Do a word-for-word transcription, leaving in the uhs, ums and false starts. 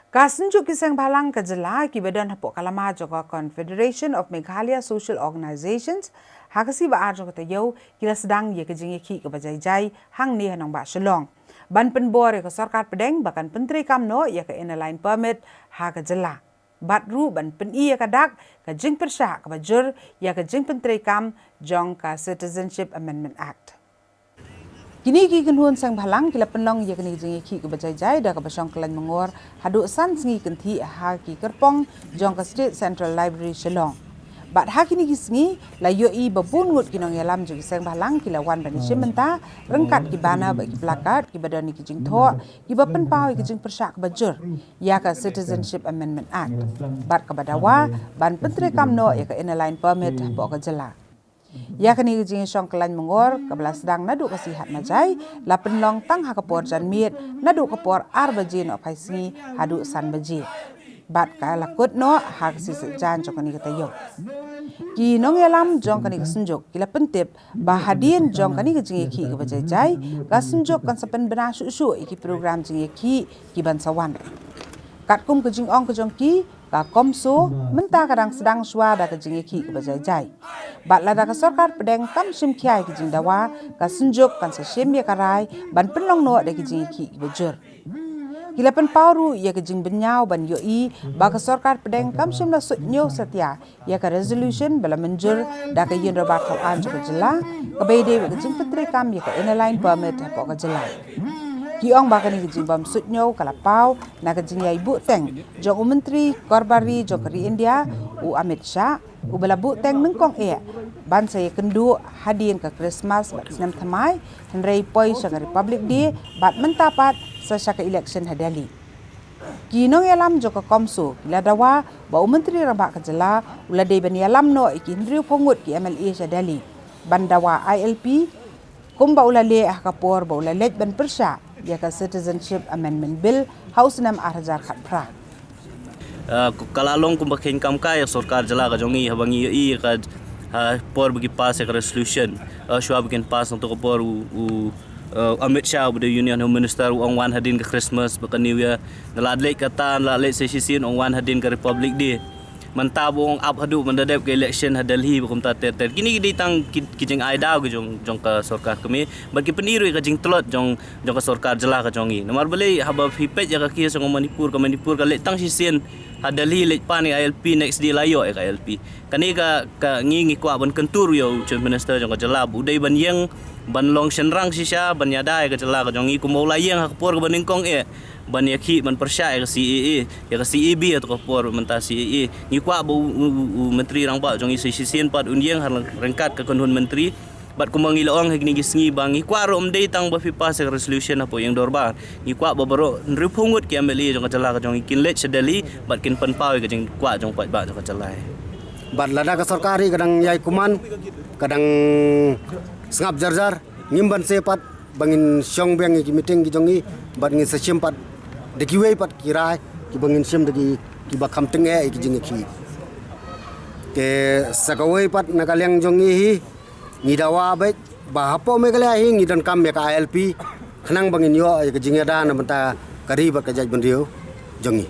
Ka Synjuk ki Seng Bhalang ka Jylla kiba don hapoh ka lama jong ka Confederation of Meghalaya Social Organisations, ha ka sngi ba ar jong ka taïew, ki la sdang ïa ka jingïakhih kaba jai jai hangne ha nongbah Shillong, ban pynbor ïa ka Sorkar Pdeng ba kan pyntreikam noh ïa ka Inner Line Permit ha ka Jylla, bad ruh ban pyni ïa ka dak ka jingpyrshah kaba jur ïa ka jingpyntreikam jong ka Citizenship Amendment Act. Kine ki kynhun Seng Bhalang ki la pynlong ïa kane ka jingïakhih kaba jai jai da kaba shong kyllain myngor haduh san sngi kynthih ha ki kyrpong jong ka State Central Library Shillong. Bad ha kine ki sngi, la ïohi ba bun ngut ki nongïalam jong ki Seng Bhalang ki la wan ban ïashim bynta ryngkat ki banner bad ki placard kiba don ïa ki jingthoh kiba pynpaw ïa ka jingpyrshah kaba jur ïa ka Citizenship Amendment Act, bad kaba dawa ban pyntreikam noh ïa ka Inner Line Permit hapoh ka Jylla. Ïa kane ka jingïashong kyllain myngor kaba la sdang naduh ka sngi Hadmajai, la pynlong tang ha ka por janmiet, naduh ka por ar baje nohphai sngi haduh san baje, bad ka la kut noh ha ka sngi Saitjaiñ jong kane ka taïew. Ki nongïalam jong kane ka synjuk ki la pyntip ba hadien jong kane ka jingïakhih kaba jai jai, ka synjuk kan sa pynbna shuh shuh ïa ki program jingïakhih kiban sa wan. Katkum ka jingong ka jong ki, ka CoMSO mynta ka dang sdang shuwa da ka jingïakhih kaba jai jai. Bad lada ka Sorkar Pdeng kam shim khia ïa ki jingdawa, ka synjuk kan sa shim ïa ka rai ban pynlong noh da ki jingïakhih kiba jur. Ki la pynpaw ruh ïa ka jingbynñiaw ban ïohi ba ka Sorkar Pdeng kam shym la suidñiew satia ïa ka resolution ba la mynjur da ka Ïing Dorbar Thaw Aiñ jong ka Jylla, kaba ïadei bad ka jingpyntreikam ïa ka Inner Line Permit hapoh ka Jylla. Ki ong ba kane ka jingbym suidñiew ka la paw na ka jingïai buhteng jong u Myntri Karobar Ri jong ka ri India, u Amit Shah, uba la buhteng nyngkong eh ban sa ïakynduh hadien ka Christmas bad snem thymmai, hynrei poi sha ka Republic Day bad mynta pat sa sha ka election ha Delhi. Ki nongïalam jong ka CoMSO ki la dawa ba u Myntri Rangbah ka Jylla u la dei ban ïalam noh ïa ki hynriewphew ngut ki MLA sha Delhi ban dawa ILP, kumba u la leh ha ka por ba u la leit ban pyrshah ïa ka Citizenship Amendment Bill ha u snem ar hajar khatphra. Ah, ka la long kumba kheiñ kam kai ïa sorkar jylla ka jong ngi, haba ngi ïohi ïa ka, ha por ba ki pass ïa ka resolution, ah, shuwa ba kin pass, nangta ka por u, u, ah, Amit Shah uba dei Union Home Minister u ong wan hadien ka Christmas bad ka New Year. Nalad leit kata, nalad leit sa shisien ong wan hadien ka Republic Day. Mynta ba ong ap haduh ban da dep ka election ha Delhi bad kumta ter ter. Kine ki dei tang ki, ki jingai daw ki jong, jong ka sorkar kmie. Bad ki pyni ruh ïa ka jingtlot jong, jong ka sorkar jylla ka jong ngi. Namar balei, haba phi peit ïa ka case jong Manipur, ka Manipur ka leit tang shisien ha Delhi leit pan ïa ka ILP, next day la ïoh ïa ka ILP. Kane ka, ka ngi, ngi kwah ban kyntu ruh ïa u Chief Minister jong ka jylla ba u dei ban ïeng ban long shynrang shisha ban ïada ïa ka jylla ka jong ngi kumba u la ïeng ha ka por kaba nyngkong eh ban ïakhih ban pyrshah ïa ka CAA, ïa ka CAB, ïa ka por mynta CAA. Ngi kwah ba u, u, u, u Myntri Rangbah jong ngi sa shisien pat un ïeng ha ryngkat ka kynhun myntri. Bad kumba ngi la ong ha kine ki sngi ba ngi kwah ruh ym dei tang ba phi pass ïa ka resolution hapoh Ïing Dorbar. Ngi kwah ba baroh hynriewphew ngut ki MLA jong ka jylla ka jong ngi kin leit sha Delhi bad kin pynpaw ïa ka jingkwah jong paidbah jong ka jylla. Bad lada ka sorkar hi ka dang ïai kuman, ka dang sngap jar jar, ngim banse pat ba ngin shong biang ïa ki meeting ki jong ngi bad ngin sa shim pat da kiwei pat ki rai kiba ngin shim da ki, kiba kham tyngeh ïa ki jingïakhih. Te sa kawei pat na ka liang jong ngi hi, ngi dawa beit ba hapoh Meghalaya hi ngi donkam ïa ka ILP khnang ba ngin ïoh ïa ka jingïada na bynta ka ri bad ka jaitbynriew jong ngi.